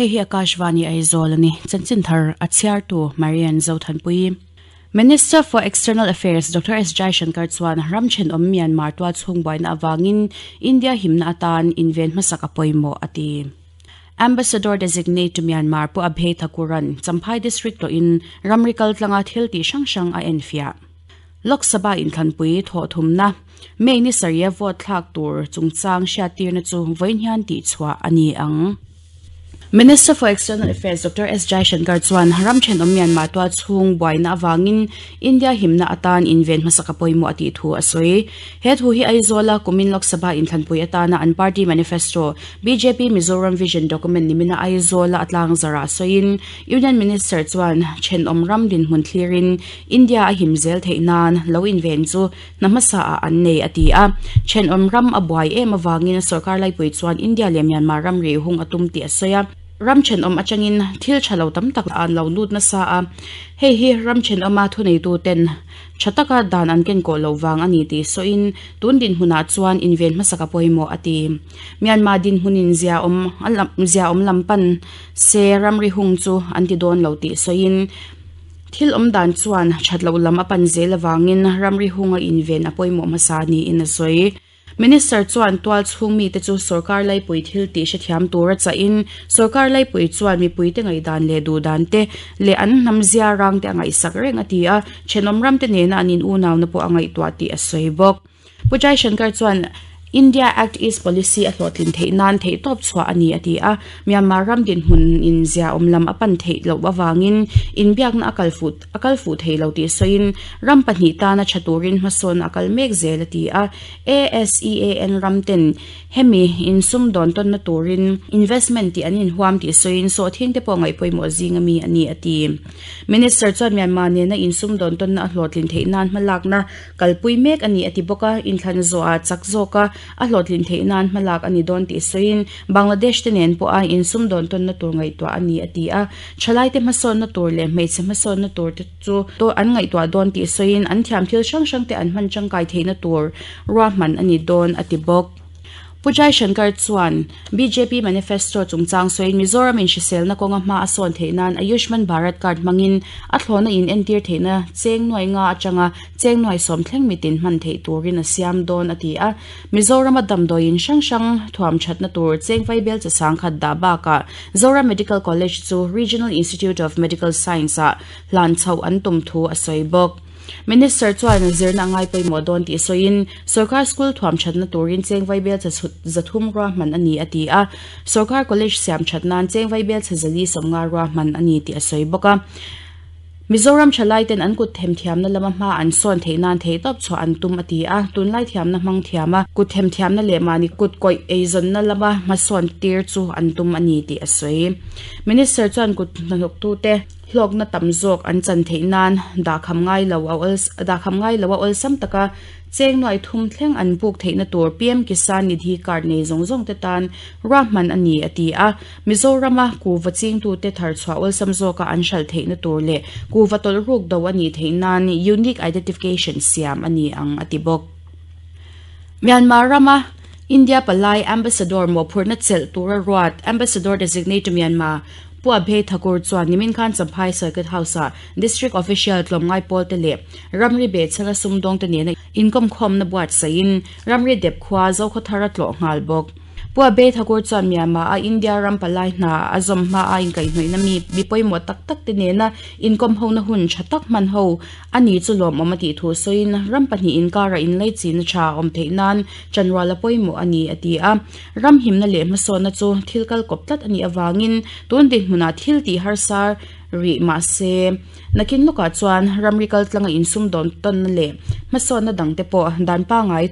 Hei hi Akashvani Aizawl a ni. Chanchin thar a chhiartu Marian Zothanpui. Minister for External Affairs Doctor S Jaishankar chuan ram thenawm Myanmar tual chhung buaina avangin India himna atan inven hmasak a pawimawh a ti. Ambassador Designate to Myanmar Pu Abhay Thakur-a'n Champhai District tawhin ramri kaltlanga thil tih hrang hrang a enfiah. Lok Sabha inthlanpui thawhthumna May ni sarih a vote thlak tur chungchang hriattirna chu vawiin hian tihchhuah a ni ang. Minister for External Affairs Doctor S Jaishankar chuan ram thenawm Myanmar tual chhung buaina avangin India himna atan inven hmasak a pawimawh a tih thu a sawi. He thu hi Aizawla kumin Lok Sabha inthlanpui atana an party manifesto bjp Mizoram Vision document nimina Aizawla a tlangzarah sawiin Union Minister chuan thenawm ram dinhmun thlirin India a him zel theih nan lo inven chu hna hmasa ah an nei a ti a. Thenawm ram a buai em avangin sorkar laipui chuan India leh Myanmar ramri hung a tum tih a sawi a. Ram thenawm atangin thil tha lo tam tak an lo lut nasa a, hei hi ram thenawma thuneitu ten tha taka dan an ken kawh loh vang a ni tih sawiin tun dinhmunah chuan inven hmasak a pawimawh a ti. Myanmar dinhmunin zia awm zia awm lam pan se ramri hung chu an ti dawn lo tih sawiin, Thil awm dan chuan that loh lam a pan zel avangin ramri hunga inven a pawimawh hmasa niin a sawi. Minister chuan tual chhung mite chu sorkar laipui thil tih hrethiam tura chahin sorkar laipui chuan mipuite ngaihdan leh duhdan te leh an hnam zia rang te a ngaihsak reng a ti a, thenawm ramte nena an in unauna pawh a ngaihtuah tih a sawi bawk. Pu Jaishankar chuan India Act East Policy a hlawhtlin theih nan theihtawp chhuah a ni a ti a, Myanmar ram dinhmun in ziaawm lam a pan theih loh avangin inbiakna a kal fuh a kal fuh thei lo tih sawiin ram pahnih tana tha turin hmasawn a kal mek zel a ti a. ASEAN ram ten hemi insumdawn tawnna turin investment tih an inhuam tih sawiin sawhthing te pawh ngaihpawimawh zing ami a ni a ti. Minister chuan Myanmar nena insumdawn tawnna a hlawhtlin theih nan hmalakna Kalpui mek a ni a ti bawk a, inthlan zawhah chak zawka a hlawhtlin theih nan hmalak a ni dawn tih sawiin Bangladesh te nen pawha insumdawn tawnna tur ngaihtuah a ni a ti a, thalaite hmasawnna tur leh hmeichhe hmasawnna tur te chu an ngaihtuah dawn tih sawiin an thiam thil hrang hrang te an hman tangkai theihna tur ruahman a ni dawn a ti bawk. Pu Jaishankar chuan bjp manifesto chungchang sawiin Mizoram in hriselna kawnga hma a sawn theih nan Ayushman Bharat card hmangin a thlawhna in entir theihna cheng nuai nga atanga cheng nuai sawm thleng mitin hman theih turin a siam dawn a ti a. Mizorama damdawiin hrang hrang thuam thatna tur cheng vaibel che sangkhat dah bakah Zoram Medical College chu Regional Institute of Medical Science ah hlan chhoh an tum thu a sawi bawk. Minister chuan zirna a ngai pawimawh dawn tih sawiin, Sorkar school thuam thatna turin cheng vaibel chhe zathum ruahman a ni a ti a, Sorkar college siam that nan cheng vaibel chhe zali sawmnga ruahman a ni tih a sawi bawk a. Mizoram thalai ten an kut themthiamna lama hma an sawn theih nan theihtawp chhuah an tum a ti a, tunlai thiamna hmang thiama kut themthiamna leh mahni kut kawih eizawnna lama hmasawn tir chu an tum a ni tih a sawi. Minister chuan kut hnathawktute. Hlawkna tam zawk an chan theih nan dahkham ngai lo a awl dahkham ngai lo a awlsam taka cheng nuai thum thleng an buk theihna tur PM Kisan Nidhi card nei zawng zawng te tan ruahman a ni a ti a. Mizorama kuhva chingtute thar chhuah awlsam zawka an hralh theihna tur leh kuhva tawlh ruk do a nih theih nan Unique Identification siam a ni ang a ti bawk. Myanmar rama India palai Ambassador mawhphurhna chelh tura ruat Ambassador Designate to Myanmar Pu Abhay Thakur chuan nimin khan Champhai Circuit House-ah District Official tlawmngai pawlte leh ramri behchhana sumdawngte nena inkawmkhawmna buatsaihin ramri dep khua Zokhawthar a tlawh nghal bawk. Pu Abhay Thakur chuan Myanmar-a India ram palai hna a zawm hma a inkaihhnawihna mi mi pawimawh tak tak te nena inkawmhona hun tha tak hman ho a ni chu lawmawm a tih thu sawiin ram pahnih inkara inleichina tha awm theih nan chanrual a pawimawh a ni a ti a. Ram himna leh hmasawnna chu thil kal kawp tlat a nih avangin tun dinhmunah thil tih harsa rih mah se, nakin lawkah chuan ramri kal tlanga insumdawn tawnna leh hmasawnna dangte pawh dan pangai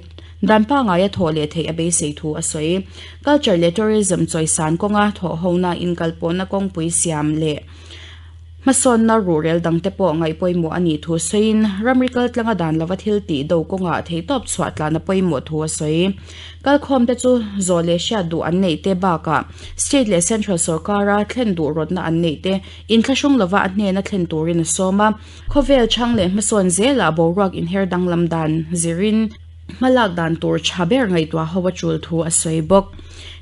dan pangaia thawh leh theih a beisei thu a sawi. Culture leh tourism chawisan kawnga thawhhona inkalpawhna kawngpui siam leh Hmasawnna ruhrel dangte pawh ngaih pawimawh a nih thu sawiin, ramri kaltlanga dan lova thil tih do kawngah theihtawp chhuah tlan a pawimawh thu a sawi. Kalkhawmte chu zawh leh hriat duh an neih te bakah state leh central sorkara thlen duh rawtna an neih te inthlahrung lova a hnena thlen turin a sawm a. Khawvel chhang leh hmasawn zelah boruak inher danglam dan zirin. Hmalak dan tur tha ber ngaihtuah ho a tul thu a sawi bawk.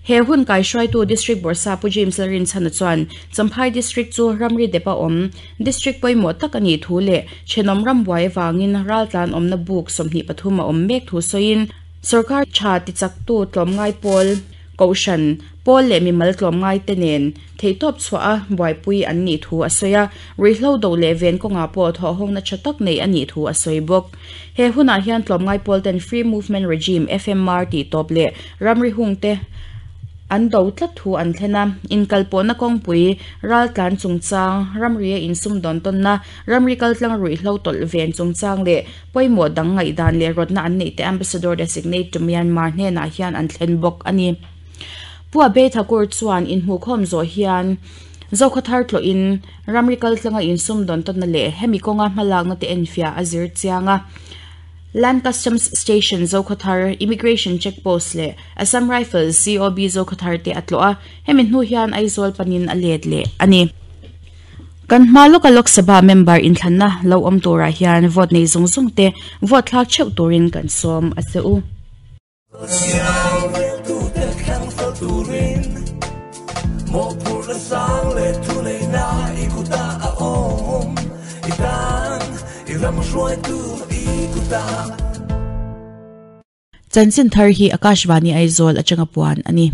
He hun kaihruaitu District Bawrhsa Pu James Lalrinchhana chuan Champhai District chu ramri dep a awm District pawimawh tak a nih thu leh thenawm ram buai avangin raltlan awmna buk 23 a awm mek thu sawiin Sorkar tha tichaktu tlawmngai pawl, Kohhran, pawl leh mimal tlawmngai te nen theihtawp chhuah a buaipui an nih thu a sawi a, ruihhlo do leh ven kawngah pawh thawhhawkna tha tak neih a nih thu a sawi bawk. He hunah hian tlawmngai pawl ten Free Movement Regime, FMR, tih tawp leh ramri hung te an do tlat thu an thlen a, inkalpawhna kawngpui, raltlan chungchang, ramria insumdawn tawnna, ramri kaltlang ruihhlo tawlh ven chungchang leh Pawimawh dang ngaihdan leh rawtna an neih te Ambassador Designate to Myanmar hnenah hian an thlen bawk a ni. Pu Abhay Thakur chuan inhmuhkhawm zawh hian Zokhawthar tlawhin ramri kaltlanga insumdawn tawnna leh hemi kawnga hmalakna te enfiah a zir chiang a. Land Customs Station Zokhawthar, Immigration Check Post leh Assam Rifles COB Zokhawthar te a tlawh a, hemi hnu hian Aizawl panin a let leh a ni. Kan hma lawka Lok Sabha member inthlanna lo awm turah hian vote nei zawng zawng te vote thlak theuh turin kan sawm a che u. Chanchin thar hi Akashvani Aizawl atanga puan a ni.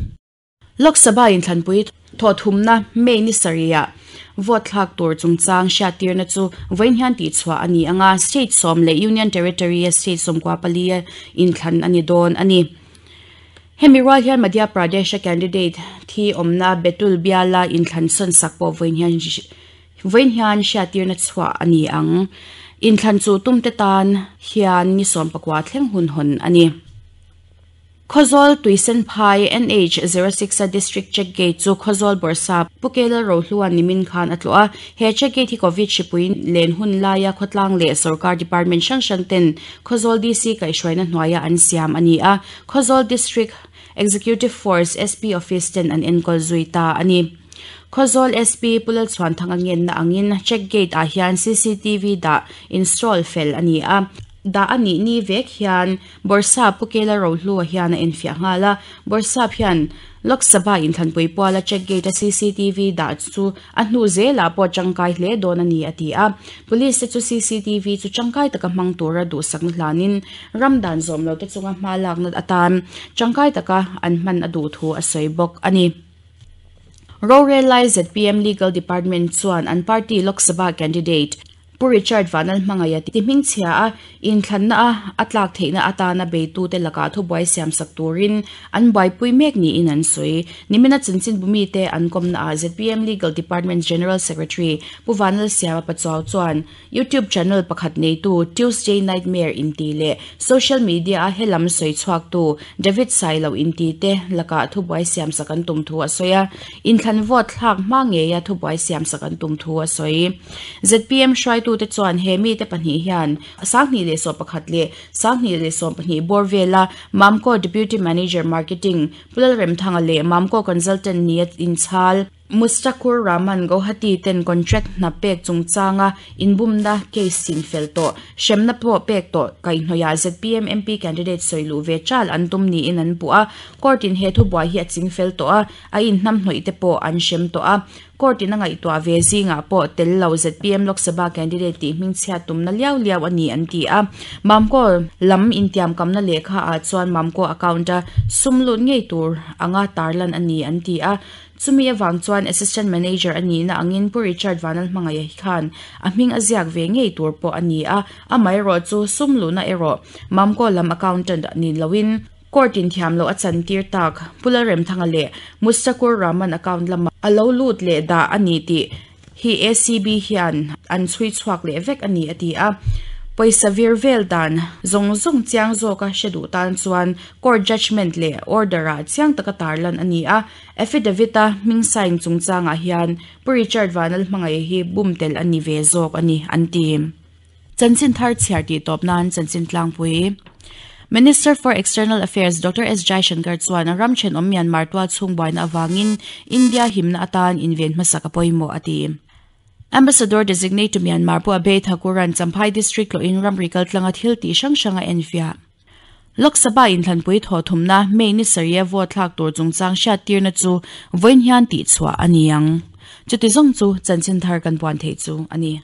Lok Sabha inthlanpui thawhthumna May ni sarihah vote thlak tur chungchang hriattirna chu vawiin hian tihchhuah a ni ang a, state sawm leh Union Territory-a state sawmkua pali inthlan a ni dawn a ni. Hemi rual hian Madhya Pradesh-a candidate thi awmna Betul biala inthlan sawn sak pawh vawiin hian vawiin hian hriattirna chhuah a ni ang. Inthlan chu tumte tan hian ni sawmpakua thleng hun hawn a ni. Khawzawl Tuisenphai NH 06 a District Check Gate chu Khawzawl Bawrhsap Pu Kelal Rohluan nimin khan a tlawh a. He check gate hi Covid hripui len hun laia khawtlang leh sawrkar department hrang hrang ten Khawzawl DC kaihhruaina hnuaia an siam a ni a. Khawzawl District Executive Force SP Office ten an enkawl zui ta a ni. Khawzawl SP Pu Lalchhuanthanga ngenna angin check gate ah hian cctv dah install fel a ni a. Dah a nih ni vek hian Bawrhsap Pu Kela Rohlua hian a enfiah nghal a, Bawrhsap hian Lok Sabha inthlanpui puala check gate a cctv dah chu a hnu zelah pawh tangkai hle dawn a ni a ti a. Police te chu cctv chu tangkai taka hmang tura duhsakna hlanin ram dan zawm lo te chunga hma lakna atan tangkai taka an hman a duh thu a sawi bawk a ni. Rorel lai zpm Legal Department chuan an party Lok Sabha candidate Pu Richard Vanal hmangaih a ti hmingchhia a, inthlanna a a tlak theihna atana beitute lakah thubuai siamsak turin an buaipui mek niin an sawi. Nimina chanchinbu mite an kawmnaah zpm Legal Department General Secretary Pu Vanal Siama Pachuau chuan YouTube channel pakhat neitu Tuesday Nightmare inti leh social media a helam sawi chhuaktu David Sailo inti te lakah thubuai siamsak an tum thu a sawi a, inthlan vote thlak hma ngeia thubuai siamsak an tum thu a sawi. Zpm hruaitute chuan he mite pahnih hian 2011 leh 2012 bawr vela Mamco Deputy Manager Marketing Pu Lalremthanga leh Mamco Consultant nia inchhal Mustakur Rahman Guwahati ten contract hna pek chungchanga inbumna case sin fel tawh hremna pawh pek tawh kaihhnawihah zpm MP candidate sawi luh ve chal an tum niin an puh a, court in he thubuai hi a ching fel tawh a, a inhnamhnawih te pawh an hrem tawh a. Court in a ngaihtuah ve zingah pawh tel lo zpm Lok Sabha candidate tih hmingchhiat tumna liau liau a ni an ti a. Mamco lam intiamkamna lehkha ah chuan Mamco account a sum lut ngei tur anga tarlan a ni an ti a. Chumi avang chuan Assistant Manager a nihna angin Pu Richard Vanal Hmangaih hi khan a hming a ziak ve ngei tur pawh a ni a, amaherawh chu sum luhna erawh Mamco lam accountant ni loin Court in thiam loh a chantir tak Pu Lalremthanga leh Mustakur Rahman account lama a lo lut leh dah a ni tih hi ACB hian an chhui chhuak leh vek a ni a ti a. Pawisa vir vel dan zawng zawng chiang zawka hre duh tan chuan court judgement leh order ah chiang taka tarlan a ni a. Affidavit a hming sign chungchangah hian Pu Richard Vanal hmangaih hi bum tel a ni ve zawk a ni an ti. Chanchin thar chhiar tih tawp nan chanchin tlangpui Minister for External Affairs Doctor S Jaishankar chuan ram thenawm Myanmar tual chhung buaina avangin India himna atan inven hmasak a pawimawh a ti. Ambassador Designate to Myanmar Pu Abhay Thakur-a'n Champhai District tlawhin ramri kaltlanga thil tih hrang hrang a enfiah. Lok Sabha inthlanpui thawhthumna May ni sarih a vote thlak tur chungchang hriattirna chu vawiin hian tihchhuah a ni ang. Chuti zawng chu chanchin thar kan puan theih chu a ni.